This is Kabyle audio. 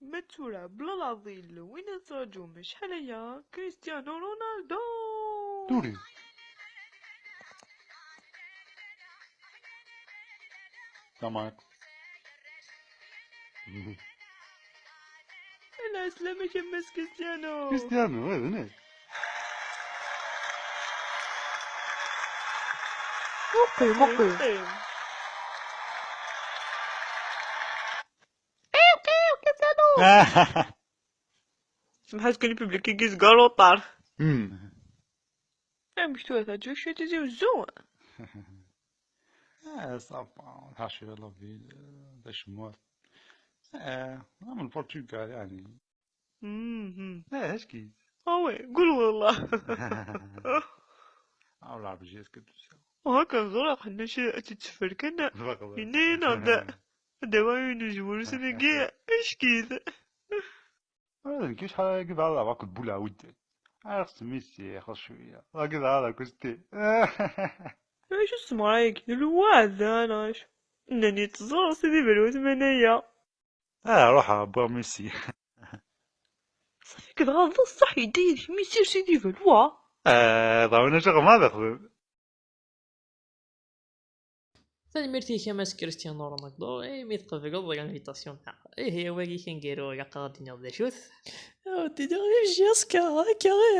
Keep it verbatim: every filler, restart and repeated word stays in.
Ma d tura, bla laḍil, win ad traǧum acḥal aya, Cristiano Ronaldo! Turi. Tamart. Ala, slama-k a Mass Cristiano! Cristiano, ouais, venez. Muqel, muqel. Qqim. Semḥat kan i public-agi zgar uṭar. Hmm. Amek tura, teɛǧeb-ak cwiṭ Tizi Wezzu? Ah, ça va, ḥaca la ville, d acemma. Ah, am Portugal, يعني. Mhm. Ah, هشكي. Ah ouais, قول والله. Ah, la Belgique, tout ça. وهكا نزور حنا شي تتفر كنا. Yenna-yi-d ad awiɣ yiwen uzwur usnagi ackit. Ula d nekk acḥal agi d aɛraḍ akked Bulɛawed. Ɛerqet Messi, ixelṣ cwiya. Agi d aɛraḍ akked Sti. Acu semra-agi? D lweɛda neɣ acu? Nnan-iyi-d teẓriḍ Sidi Belwa tmanaya. Ah, ruḥ, wwiɣ Messi. Ṣafi dɣa d ṣṣeḥ yedda yid-k Messi ar Sidi Belwa. Ah, ḍawen acu ɣemma ad axdem. Tanemmirt-ik a Mass Cristiano Ronaldo imi tqebleḍ l'invitation-nneɣ. Ihi, wagi kan garu ilaq ad d-tiniḍ d acu-t. Ad d-iniɣ J S K, akka ih.